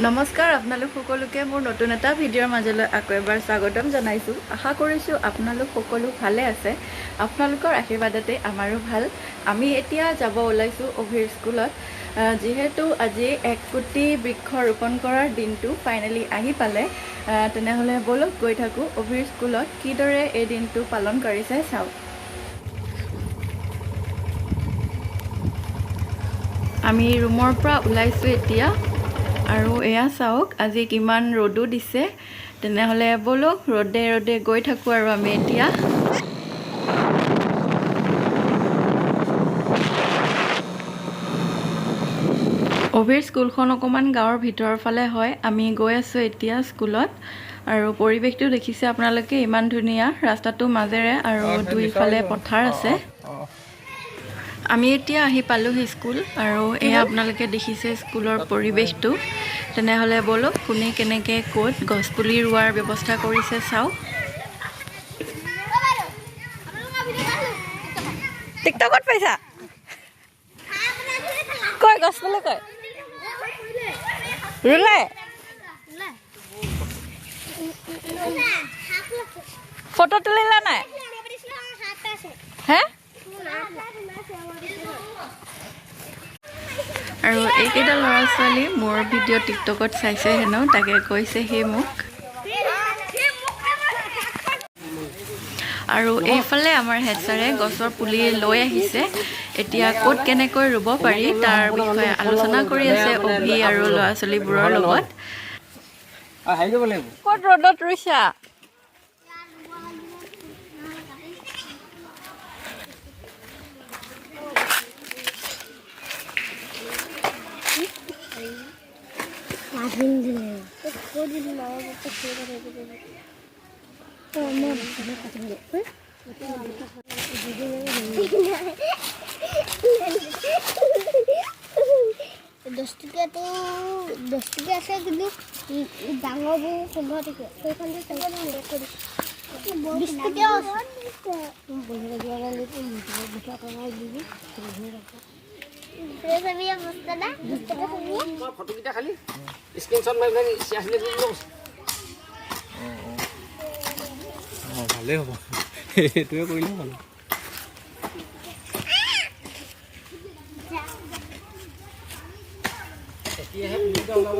নমস্কাৰ, আপোনালোক সকলোকে মোৰ নতুন এটা ভিডিঅ'ৰ মাজলৈ আকৌ এবাৰ স্বাগতম জনাইছোঁ। আশা কৰিছোঁ আপোনালোক সকলো ভালে আছে। আপোনালোকৰ আশীৰ্বাদতে আমাৰো ভাল। আমি এতিয়া যাব ওলাইছোঁ অভিৰ স্কুলত। যিহেতু আজি 1 কোটি বৃক্ষ ৰোপণ কৰাৰ দিনটো ফাইনেলি আহি পালে, তেনেহ'লে ব'লক গৈ থাকোঁ অভিৰ স্কুলত, কিদৰে এই দিনটো পালন কৰিছে চাওঁ। আমি ৰুমৰ পৰা ওলাইছোঁ এতিয়া আৰু এয়া চাওক, আজি কিমান ৰ'দো দিছে। তেনেহ'লে ব'লক, ৰ'দে ৰ'দে গৈ থাকোঁ আৰু আমি এতিয়া। অভিৰ স্কুলখন অকণমান গাঁৱৰ ভিতৰৰ ফালে হয়। আমি গৈ আছোঁ এতিয়া স্কুলত আৰু পৰিৱেশটো দেখিছে আপোনালোকে, ইমান ধুনীয়া। ৰাস্তাটোৰ মাজেৰে আৰু দুইফালে পথাৰ আছে। আমি এতিয়া আহি পালোহি স্কুল আৰু এয়া আপোনালোকে দেখিছে স্কুলৰ পৰিৱেশটো। তেনেহ'লে ব'লক, কোনে কেনেকৈ ক'ত গছপুলি ৰোৱাৰ ব্যৱস্থা কৰিছে চাওঁ। টিকটকত পাইছা কয়, গছপুলি কয় ৰুলে, ফটো তুলিলা নাই হে? আৰু এইকেইটা ল'ৰা ছোৱালী মোৰ ভিডিঅ' টিকটকত চাইছে হেনো, তাকে কৈছে সেই মোক। আৰু এইফালে আমাৰ হেড ছাৰে গছৰ পুলি লৈ আহিছে। এতিয়া ক'ত কেনেকৈ ৰুব পাৰি তাৰ বিষয়ে আলোচনা কৰি আছে অভি আৰু ল'ৰা ছোৱালীবোৰৰ লগত। হেৰি কৰিব লাগিব। ক'ত ৰ'দত ৰুইছা? 10 টকীয়াটো 10 টকীয়া আছে, কিন্তু ডাঙৰবোৰ 15 টকীয়া। সেইখন 20 টকীয়াও আছে। 20 টকা। মই ফটোকেইটা খালি স্ক্ৰীনশ্বট মাৰি পেলাই চিয়াছিলে দি দিলোঁ। অঁ, ভালেই হ'ব, সেইটোৱে কৰিলে ভাল। তেতিয়াহে পুলিটা ওলাব।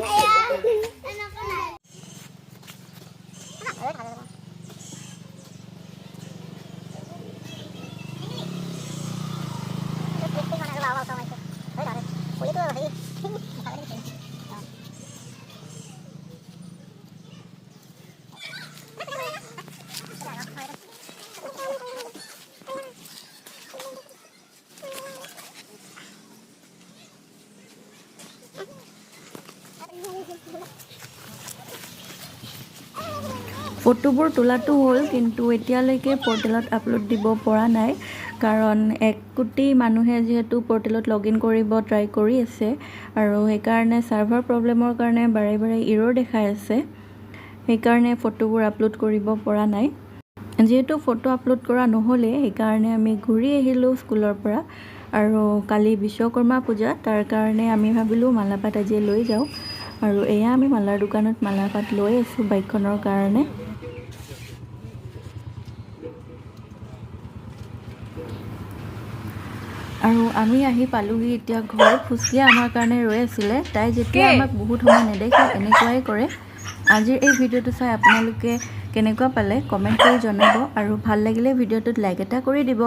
ফটোবোৰ তোলাটো হ'ল, কিন্তু এতিয়ালৈকে পৰ্টেলত আপলোড দিব পৰা নাই, কাৰণ 1 কোটি মানুহে যিহেতু পৰ্টেলত লগ ইন কৰিব ট্ৰাই কৰি আছে আৰু সেইকাৰণে ছাৰ্ভাৰ প্ৰব্লেমৰ কাৰণে বাৰে বাৰে ইৰ'ৰ দেখাই আছে। সেইকাৰণে ফটোবোৰ আপলোড কৰিব পৰা নাই। যিহেতু ফটো আপলোড কৰা নহ'লেই, সেইকাৰণে আমি ঘূৰি আহিলোঁ স্কুলৰ পৰা। আৰু কালি বিশ্বকৰ্মা পূজা, তাৰ কাৰণে আমি ভাবিলোঁ মালাপাত আজিয়ে লৈ যাওঁ। আৰু এয়া আমি মালাৰ দোকানত মালাপাত লৈ আছোঁ বাইকখনৰ কাৰণে। আৰু আমি আহি পালোহি এতিয়া ঘৰ। ফুচিয়া আমাৰ কাৰণে ৰৈ আছিলে। তাই যেতিয়া আমাক বহুত সময় নেদেখে, এনেকুৱাই কৰে। আজিৰ এই ভিডিঅ'টো চাই আপোনালোকে কেনেকুৱা পালে কমেণ্ট কৰি জনাব আৰু ভাল লাগিলে ভিডিঅ'টোত লাইক এটা কৰি দিব।